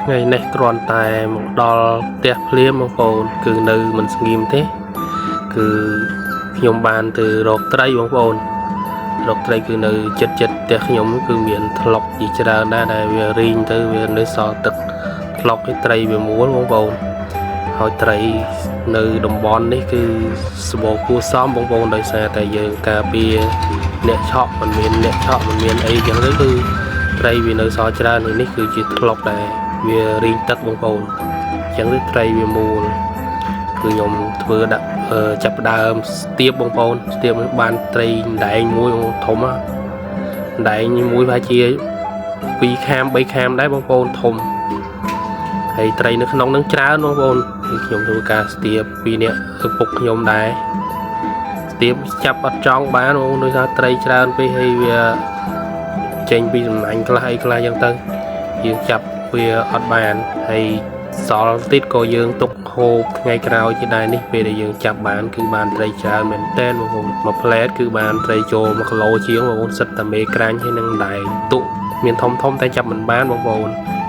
ថ្ងៃនេះគ្រាន់តែមកដល់ផ្ទះភ្លាមបងប្អូនគឺនៅមិនស្ងៀមទេគឺខ្ញុំបានទៅរកត្រីបងប្អូនរកត្រីគឺនៅចិត្តចិត្តផ្ទះខ្ញុំគឺមានថ្លុកជាច្រើនដែរដែលវារីងទៅវានៅសល់ទឹកថ្លុកឲ្យត្រីវាមួលបងប្អូនហើយត្រីនៅតំបន់នេះគឺសម្បូរគួរសមបងប្អូនដោយសារតែយើងការពារអ្នកឆក់មិនមានអ្នកឆក់មិនមានអីចឹងទៅគឺត្រីវានៅសល់ច្រើននេះគឺជាថ្លុកដែលវារីងទឹកបងប្អូនអញ្ចឹងទៅត្រីវាមួលគឺខ្ញុំធ្វើដាក់ចាប់ផ្ដើមស្ទាបបងប្អូនស្ទាបបានត្រីដែងមួយធំណាដែងមួយប្រហែលជា2ខាម3ខាមដែរបងប្អូនធំហើយត្រីនៅក្នុងនឹងច្រើនបងប្អូនគឺខ្ញុំធ្វើការស្ទាបពីរនាក់ឪពុកខ្ញុំដែរស្ទាបចាប់អត់ចង់បានបងប្អូនដោយសារត្រីច្រើនពេកហើយវាចេញពីសំណាញ់ខ្លះអីខ្លះអញ្ចឹងទៅយើងចាប់វាអត់បានហើយសល់ទៀតក៏យើងទុកហូបថ្ងៃក្រោយជាដែរនេះពេលដែលយើងចាប់បានគឺបានត្រីច្រើនមែនតើបងប្អូនមួយផ្លែតគឺបានត្រីចូល1គីឡូជាងបងប្អូនសិតតែមេក្រាញ់ហើយនឹងដែងទុកមានធំធំតែចាប់មិនបានបងប្អូន។